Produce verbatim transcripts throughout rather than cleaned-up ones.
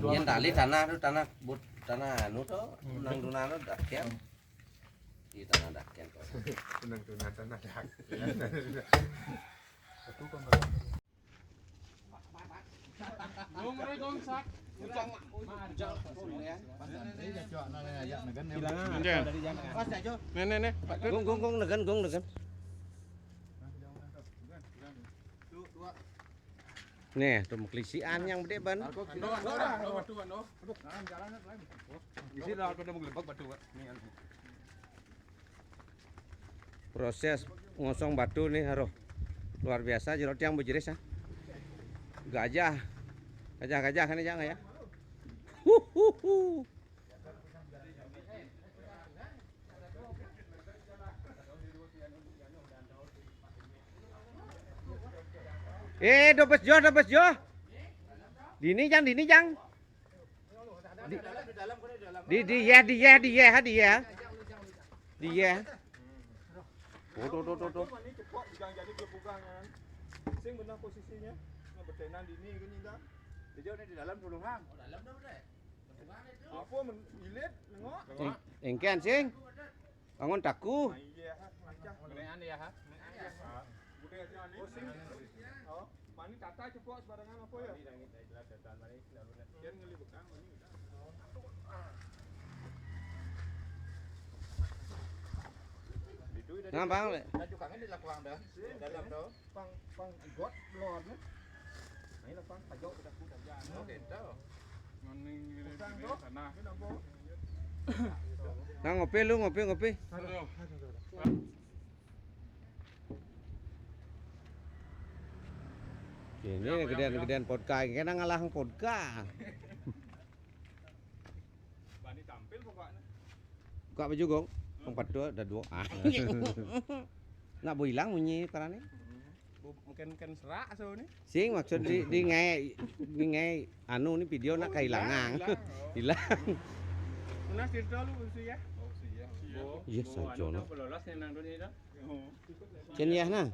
Yen tali tanah tu, tanah but, tanah anu tu, nang tuna tu dakian. Di tanah dakian tu. Nang tuna, tanah dakian. Gong, Roy, gong, sak. Nih, nih, nih, Pak. Gong, gong, gong, negen, gong, negen. Nih, tu maklisian yang gede ban. Isi dah, aku dah menggelebak batu, Pak. Nih, anu. Proses ngosong batu nih, aduh. Luar biasa, jero tiang bejeris, ah. Gajah. Gajah, gajah, kan, Jang, ya? Huhuhu. Eh, dobes jo, dobes jo. Dini, Jang, dini, Jang. Di, di, di yeh, di yeh, di yeh, ha, di yeh. Di yeh. Tuh, tuh, tuh, tuh, tuh. Ini cepok, jangan jadi dia pegang, kan. Sing benar posisinya. Nah, betenan dini kan, Indah. Dia ni di dalam tolong, Bang. Oh, dalam dah, Bang. Apa men-, ilit, nengok. Eng-, engken, sing. Bangun taku. Ah, iya, ha, macam. Beneran dia, ha? Beneran dia, ha? Udah aja ni. Oh, sing. Oh. Mani tata cepok sembarangan apa ya? Mani dah, dah jelas datang mani, dah benar. Dia ngeli bekang mani udah. Itu dah. Nah, Bang, le. Dah juga kan di lakuang dah. Dalam dah. Pang, pang got lor ni. Nah, ini pang pajok kita pun dah. Oh, gitu. Mani ini, ini sana. Nah, ngopi lu, ngopi, ngopi. Aduh. Ini gedean-gedean podka, kena ngalah podka. Bani tampil pokoknya. Buka baju, Gong. Yang patut ada dua. Ah. Nak bu hilang bunyi karane. Bu, mungkin, mungkin serak so ni. Sing maksud di, di ngai, di ngai anu ni video nak kehilangan. Hilang. Mana cerita lu usia? Oh, usia. Iya, saja, no. Lolos yang nang dunia dah. Jen yah, nah.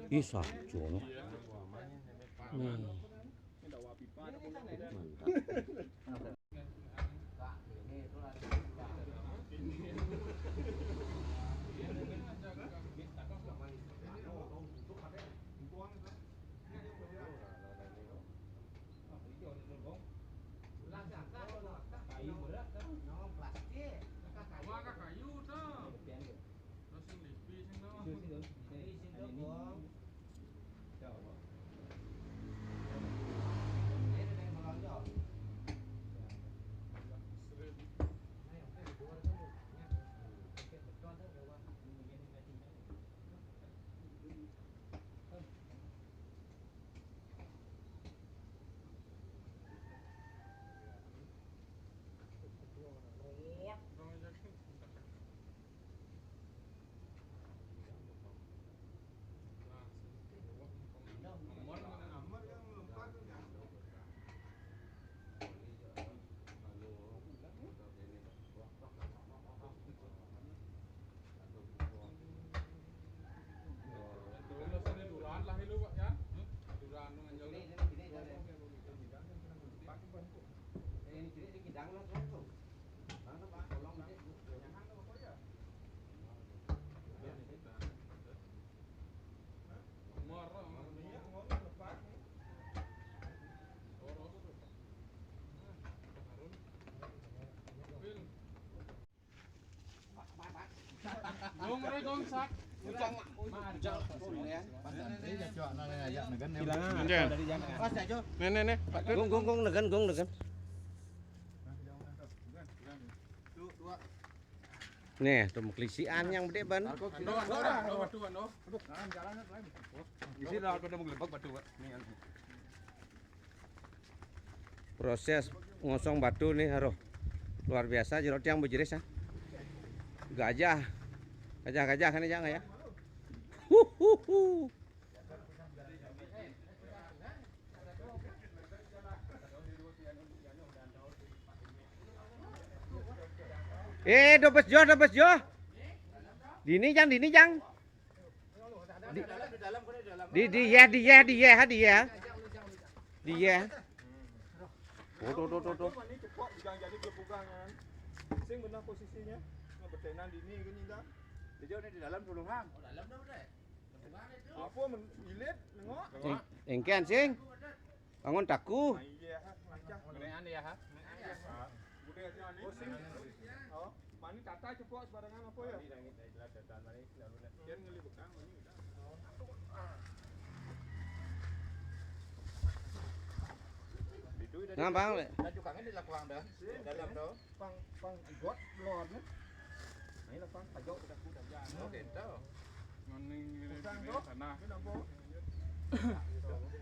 Ih, saja, no. Mantap. Nih, nih, nih, Pak. Gong, gong, gong, negen, gong, negen. Nih, tuh kelisian yang gede ban. Isi lah pada menggelebak batu, Pak. Nih, anu. Proses ngosong batu nih, aduh. Luar biasa, jero tiang bejeris ya. Gajah. Gajah-gajah kan, Jang, ya. Huhuhu. Eh, dobes jo, dobes jo. Dini, Jang, dini, Jang. Di, di, di, ya, di, ya, di, ya, di, ya. Di, ya. Oh, tuh, tuh, tuh, tuh. Ini cepok, jangan jadi belebukan, kan. Sing benar posisinya. Ngebetenan dini, gini, kan. Di dalam dulu, Bang. Apa men-, ilit, nengok? Eng-, engken, sing. Bangun taku. Ah, iya, ha, lancar. Gedean ya, ha? Gedean ya, ha? Oh, sing. Oh, mani tata cepok sembarangan apa ya? Mani langit, jelas, tata, mani, lalu, lalu. Dia ngeli bekang, mani udah. Itu udah. Nah, Bang. Kita juga kan di lakuang dah. Dalam tuh. Pang, pang igot lor ni. Nah, ini pang pajok kita pun dah. Oh, gitu. Sana.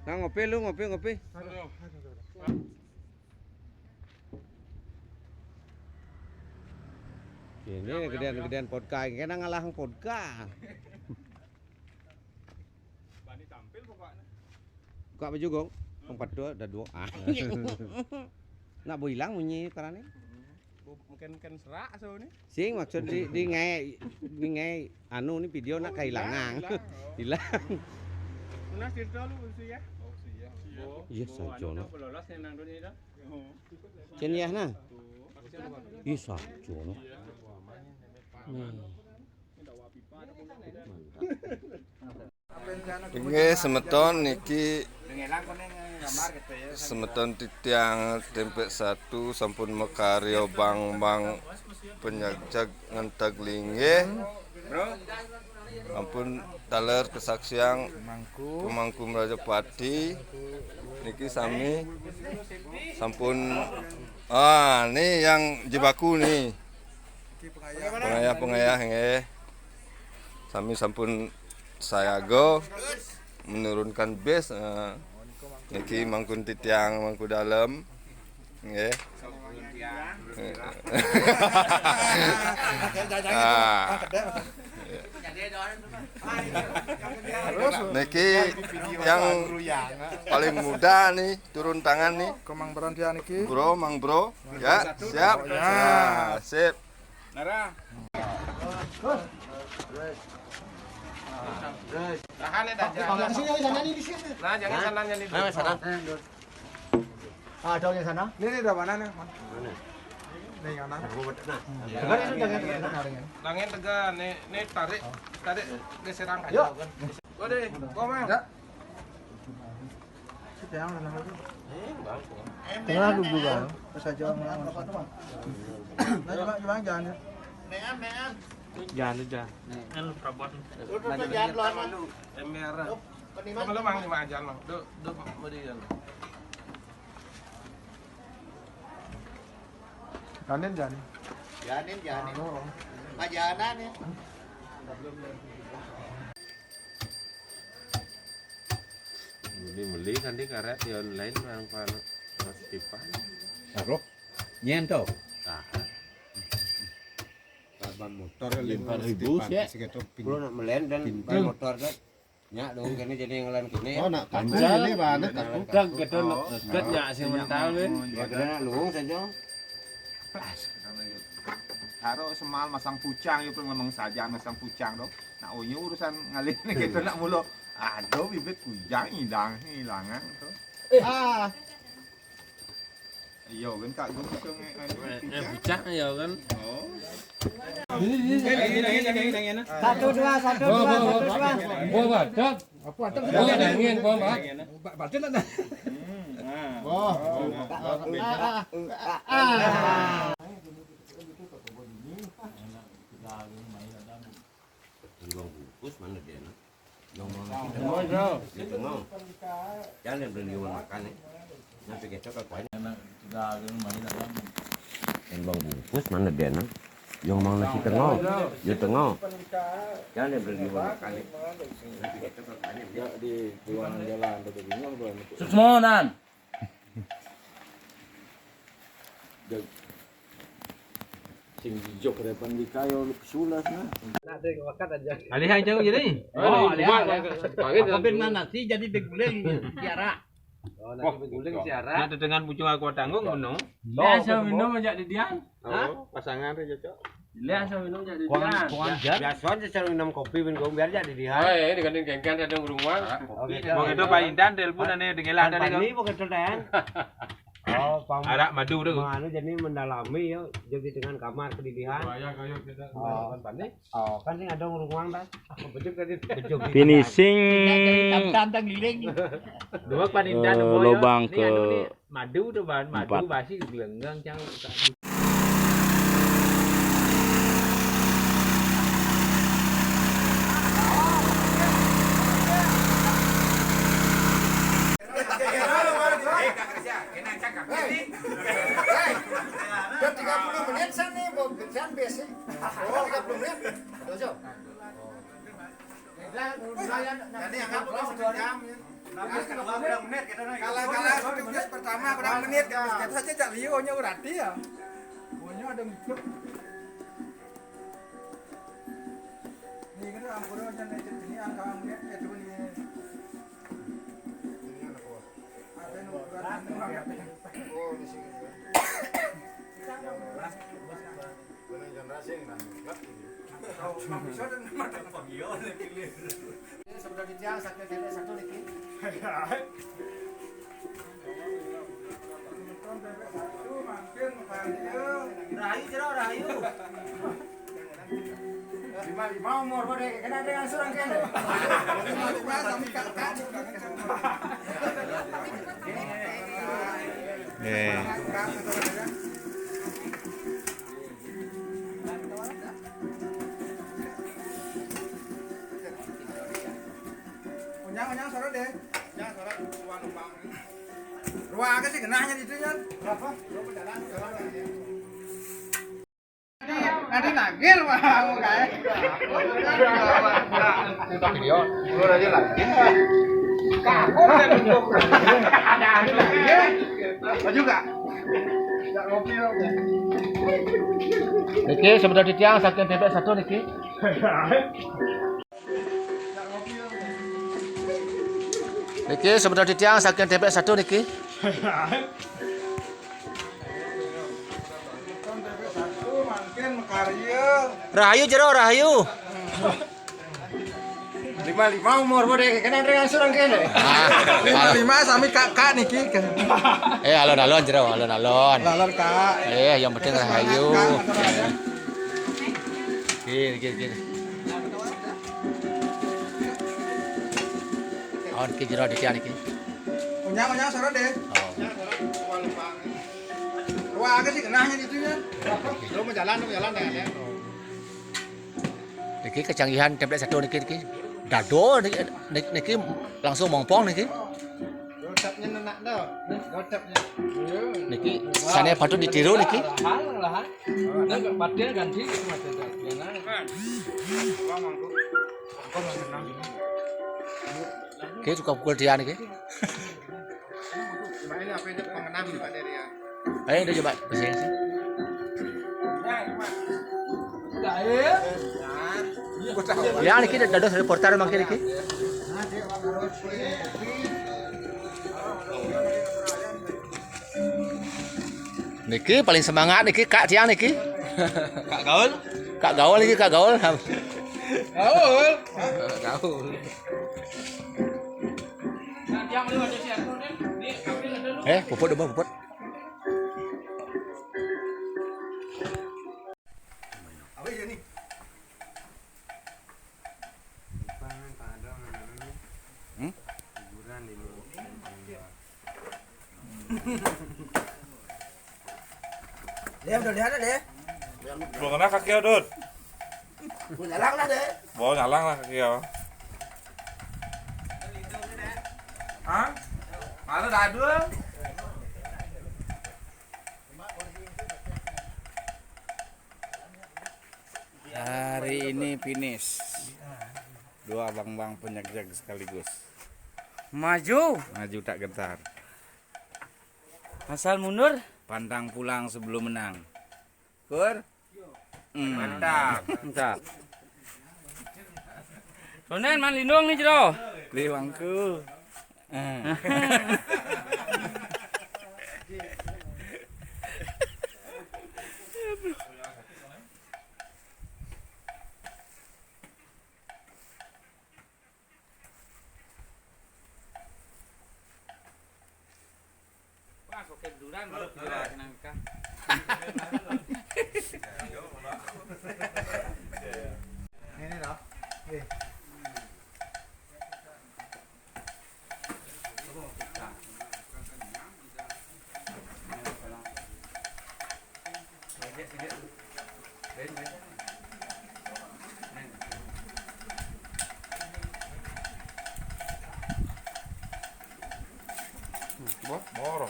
Nah, ngopi lu, ngopi, ngopi. Aduh. Ini gedean-gedean podcast, kena ngalah podcast. Bani tampil pokoknya. Buka baju, Gong. Empat dua, ada dua. Ah. Nak bu hilang bunyi karane. Hmm. Bu, mungkin, mungkin serak so ni. Sing maksud di, di ngai, di ngai anu ni video nak kehilangan. Oh, hilang. Hilang. Oh. Hilang. Lunas cerita lu, Usu ya? Oh, Usu ya. Iya, Bo, sajono. Anu, lolos yang nang dunia dah. Oh. Cen ya nah. Tuh. Ih, sajono. Iya. Hmm. Inggih semeton niki semeton titiang Tempek Satu sampun makarya bang-bang penyagjag ngenteg linggih. Ampun taler kesaksian pemangku Mrajapati niki sami sampun, ah, ni yang jebaku ni. Pengayah-pengayah nggih. Sami sampun sayaga menurunkan bis, eh, niki mangkun titiang, mangku dalem. Nggih. Ah. Niki yang paling muda nih turun tangan nih. Kemang Berantia niki. Bro, Mang Bro. Ya, siap. Ya. Nah, sip. Nara. Tahan ya, dah, jangan. Di sini, di sana nih, di sini. Nah, jangan sana, jangan di sana. Ah, ada yang sana. Ini, ini udah mana nih, Mas? Mana? Nih, yang mana? Nah, gua betul, nah. Tegar itu, jangan tegar, tegar, ya. Tangan tegar, nih, nih tarik, tarik geseran aja, kan. Yuk. Gua deh, gua, Mang. Ya. Tengah dulu, Bang. Pas aja ngelawan. Nah, coba, coba jangan. Jangan, jangan. Lu tuh jangan lawan, Mang. Ember. Lu, mendingan. Apa lu, Mang, coba aja, Mang. Duh, duh, mau di jalan. Janin, Jan. Janin, Janin. Anu. Majanan ya. Beli-beli kan di karet di online, Mang, Pak, Mas Tipan. Nah, bro. Nyen to. Nah. Korban motor lima ribu, Tipan, ya. Segitu pin-, bro, nak melen dan pintu. Ban motor kan. Nya dong, kene jadi yang lain kene. Oh, nak tahu ini, Bang, nak tahu. Udah gitu, nak, oh, deket nya sing mental, weh. Ya, kena nak luung saja. Plas. Karo semal masang pucang, ya, pun ngomong saja masang pucang dong. Nak unyu urusan ngalih ni kita nak mula. Aduh, bibit kujang hilang, hilangan tu. Eh. Ah. Iya, kan Kak Gus itu nge-, anu, eh, eh, picak. Picak ya, kan? Oh. Ini, ini, ini, ini, ini, ini. Satu, dua, satu, dua, satu, dua. Wah, wah, wah. Wah, wah, dah. Apa ada? Wah, ada angin, wah, wah. Ba-, batin ada. Hmm, nah. Wah. Ah, ah, ah, ah. Bungkus mana dia, nak? Ngomong kita. Ngomong, bro. Gitu, ngomong. Jangan yang beli makan, nih. Nanti kita ke kuahnya. Anak sudah ada rumah di dalam. Yang bungkus mana dia, nak? Yang mana si tengah? Yang tengah. Jangan dia pergi makan. Ya, di ruangan jalan, ada bingung tuh. Semua nan. Sing jok depan di kayu, lu kesulas, nah. Alih aja jadi. Oh, alih aja. Apa ben mana sih jadi beguling siara? Oh, nanti beguling siara. Ada dengan bujung aku tanggung, ngono. Biasa minum aja di Dian. Hah? Oh, pasangan aja, Cok. Biasa minum aja di Dian. Biasa aja cara minum kopi, minum kopi, biar aja di Dian. Oh, ya, ini kan kengkan ada ngurung uang. Kopi. Mau itu Pak Intan telepon ane dengan lah tadi. Ini mau ketul, Tan. Oh, pam-, arak madu tu. Manganu jadi mendalami ya, jadi dengan kamar kedidihan. Oh, ya, kayu kita. Oh. Kan panik. Oh, kan sing ada ngurung uang, Tas. Bejuk tadi. Bejuk. Finishing. Tantang liling. Dua panintan, eh, lobang ke madu tu, Ban. Madu empat. Basi gelenggang cang. Hei, hei, udah tiga puluh menit saya nih, mau kerjaan basic. Oh, tiga puluh menit. Dojo. Jadi yang apa, satu jam, ya. Kalau, kalau tugas pertama kurang menit, kan. Kita saja cak liu, nya berarti ya. Pokoknya ada mikir. Ini kan ampun aja, nih, ini angka menit, eh, cuma ini. Ini ada apa? Ada yang ukuran anu, ya. Oh, di sini. Yang belas, belas, belas. Sebelum ditiang, satu, satu, satu niki. Rahayu, jero, rahayu. Lima, lima umur, boleh kena dengan surang kene. Lima, lima, sami kakak. Eh. Unyang, unyang, sore deh. Unyang, sore, dua numpang. Dua aja sih genahnya itu, Nyan. Berapa? Dua perjalanan, dua perjalanan. Nanti nagir, Bang, kayak. Kita video. Lu aja lagi. Ada, ada lagi. Maju, Kak. Niki sebentar titiang saking tempe satu niki. Niki sebentar titiang saking tempe satu niki. Rahayu jero, rahayu. Lima lima umur, boleh kena dengan surang kene. Lima lima sami kakak niki. Eh, alon-alon jero, alon-alon. Alon, Kak. Eh, yang penting rahayu. Gini, gini, gini. Awan ki jero di tiang niki. Unyang, unyang, sore deh. Oh. Wah, agak sih genahnya gitu ya. Lu mau jalan, lu mau jalan, ya, ya. Niki kecanggihan template satu niki, niki. Dado niki, niki, niki langsung mongpong niki. Gotapnya nenak dah. Gotapnya. Niki sane patut ditiru niki. Lahan, lahan. Nah, patil ganti itu mah tidak. Oke, suka pukul dia niki. Cuma ini apa itu pengenam, Pak Deria? Ayo, udah coba pesing sih. Ya, niki dados reporter mangke niki. Niki paling semangat niki, Kak tiang niki. Kak Gaul? Kak Gaul niki, Kak Gaul. Gaul. Gaul. Eh, puput dulu, puput. Apa ya nih? Hmm? Hiburan ini. Dia udah lihat deh. Belum kena kaki, Dut. Mau nyalang lah deh. Mau nyalang lah kaki ya. Hah? Mana dadul? Hari ini finish. Dua abang-abang penyegjeg sekaligus. Maju. Maju tak gentar. Asal mundur. Pantang pulang sebelum menang. Kur. Hmm. Mantap. Mantap. Ronen, man lindung nih, Jero. Liwangku. Eh. Wah, kok keduran baru keluar nangka. Ini loh. Eh. Bor. Bor.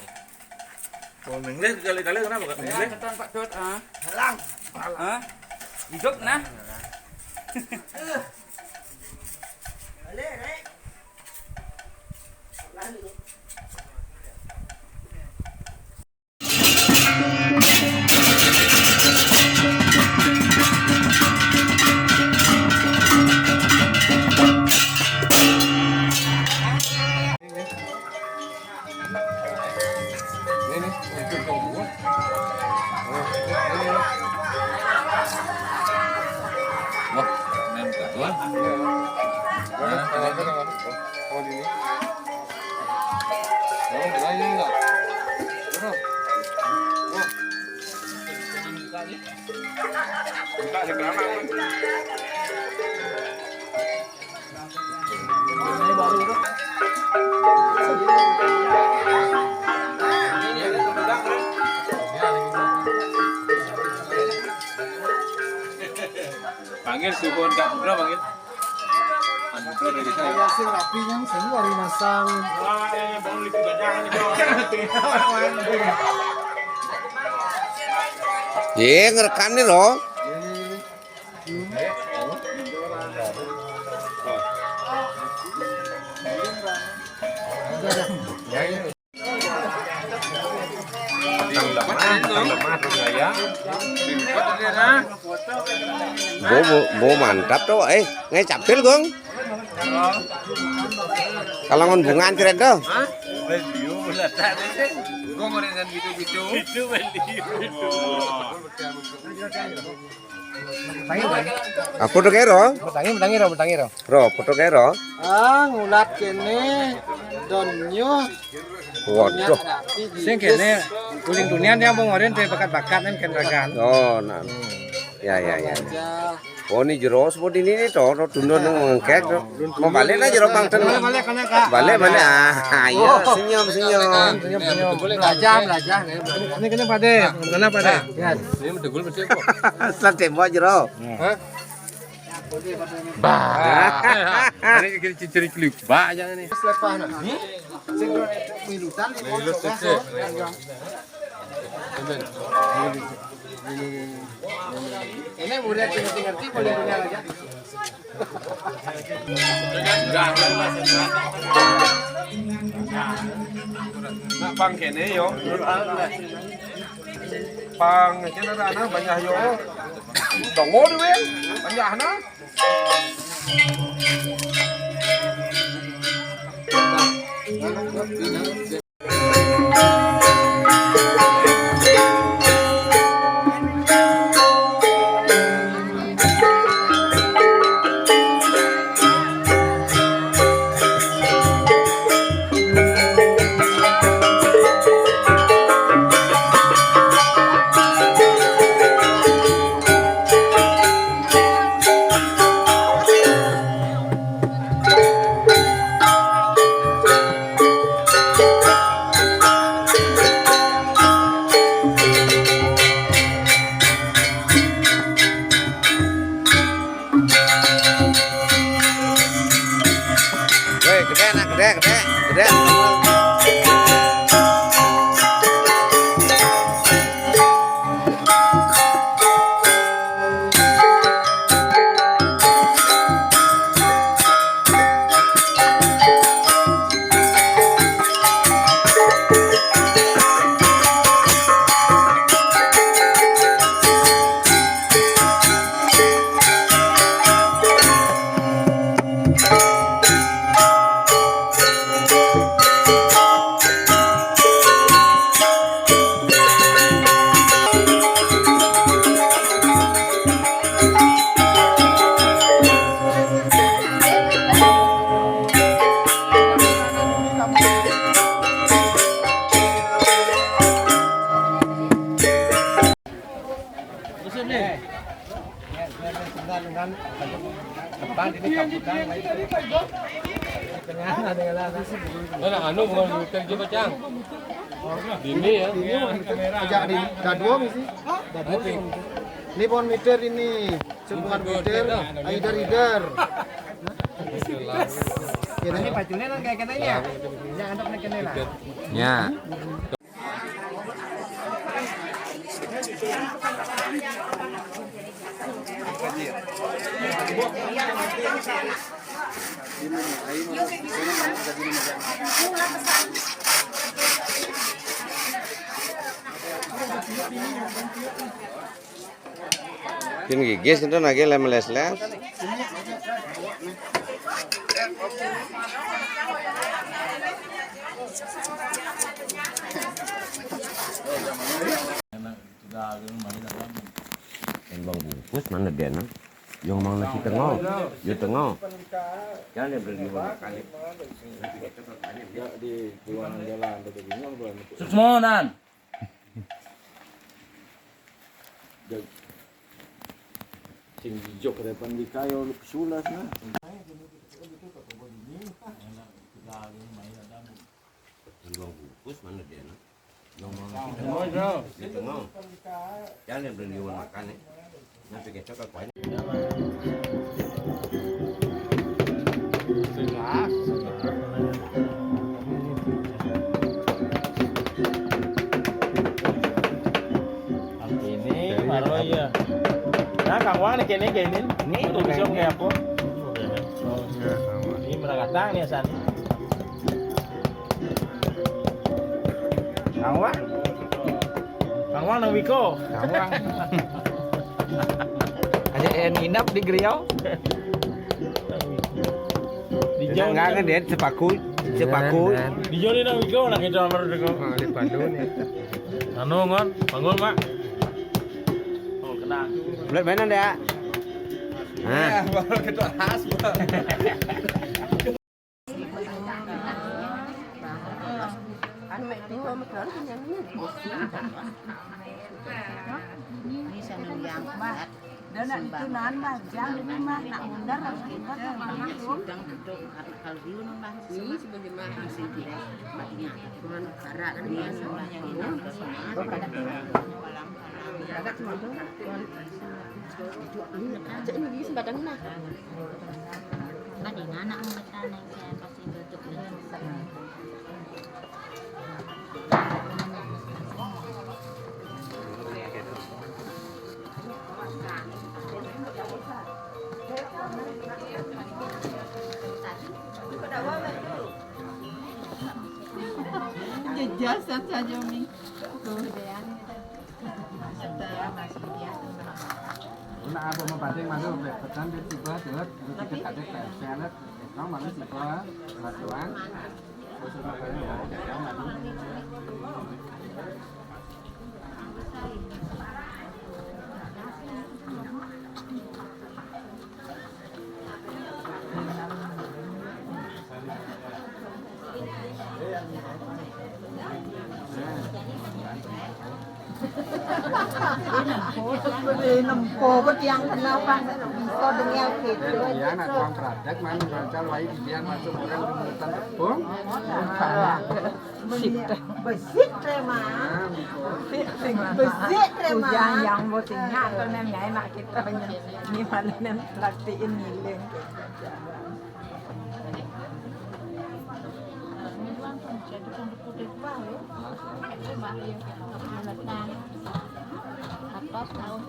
Oh, nengles kali-kali kenapa, Kak? Nengles? Ketan Pak Dot, ah. Halang. Ah? Hidup nah. Wah, main betul. Mana tadi? Oh, ini enggak. Buka aja, kenapa? Panggil suhun Kak Putra, panggil. Kak Putra dari saya. Sing rapinya nih, sing hari masang. Wah, eh, bang, lucu banget nih, bang. Iya, ngerekam nih, loh. Bo, bo, bo mantap tuh, eh, ngai capil, Gong. Kalau ngon bungaan keren tuh. Hah? Gua mau dengan gitu-gitu. Itu beli. Apa tuh kero? Bertangi, bertangi, ro, bertangi, ro. Ro, apa tuh kero? Ah, ngulat kene, donyo. Waduh. Sing kene, kuning dunian dia mau ngorin teh bakat-bakat kan kendagan. Oh, nah. Ya, ya, ya. Oh, ini Jero sebut ini nih, toh, toh, tunduk nang mengkek, toh. Mau balik lah Jero pang ten. Balik, balik, balik, Kak. Balik, balik. Ah, iya, senyum, senyum. Senyum, senyum. Belajar, belajar. Ini kena pada, mana pada? Ya. Ini betul betul kok. Setelah tembok Jero. Hah? Bah. Ini kira ciri-ciri kelip. Bah, jangan nih. Selepah nah. Sing milutan di pojok. Ini murid ngerti-ngerti boleh punya aja. Nak pang kene yo. Pang kene ada anak banyak yo. Dongo duwe. Banyak anak. Weh, gede, nak, gede, gede, gede. Mana anu bukan meter je, Cang? Dini ya. Ajak di dadua misi. Dadua. Ini pohon meter ini. Semua meter. Aider-ider. Ini pacune nang kayak katanya. Yang antuk nang kene lah. Ya. Kin gigis itu lagi lemes-lemes. Yang bang bungkus mana dia, nah? Yang mang nasi tengah, yo tengah. Jangan dia beli dua kali. Ya, di ruangan jalan, ada bingung tuh. Suksmonan. Sing jok ke depan di kayo, lu kesulas, nah. Yang bang bungkus mana dia, nah? Yang mang nasi tengah. Di tengah. Jangan dia beli dua makan, nih. Nanti kecok ke kuahnya. Ini baru ya. Nah, Kang Wang nih kene kene. Ini tuh bisa kayak apa? Ini merangkatang nih, San. Kang Wang. Kang Wang nang Wiko. Kang Wang. Aja yang nginap di Griau. Di Jauh enggak kan dia sepaku, sepaku. Di Jauh ini nang Wiko, nah, kita nomor dulu. Oh, di Bandung nih. Anu, Ngon, bangun, Mak. Oh, kena. Bulan mana, Dak? Nah. Ya, baru kita khas, Bang. Anu, mek dua, mek dua, anu, kenyang ini. Ini seneng yang kuat. Dan nak itu nan mah, jam ini mah, nak undar, harus undar, nak mana tuh? Sidang gedung, karena kalau dulu nambah. Ini sebagai mana? Masih di, mbaknya. Cuman, karena kan dia semuanya ini. Ada cuma tuh. Ini aja ini di sebatang nah. Ada yang anak mau kita naik, saya pasti tutup ini. Jejasan saja, Mi. Tuh, Dean. Nah, apa mau pancing masuk, pesan dia tiba, tuh, tiket ada, pesan, kamu malu tiba, batuan. Nempo, nempo, tiang kenapa bisa dengan gitu? Iya, nak tuang peradak, mana baca wai biar masuk orang kemudian tepung. Besit, besit, Rema. Besit, Rema. Yang mau tinggal atau nem nyai nak kita ini malah nem praktiin ngiling. Atas tahun.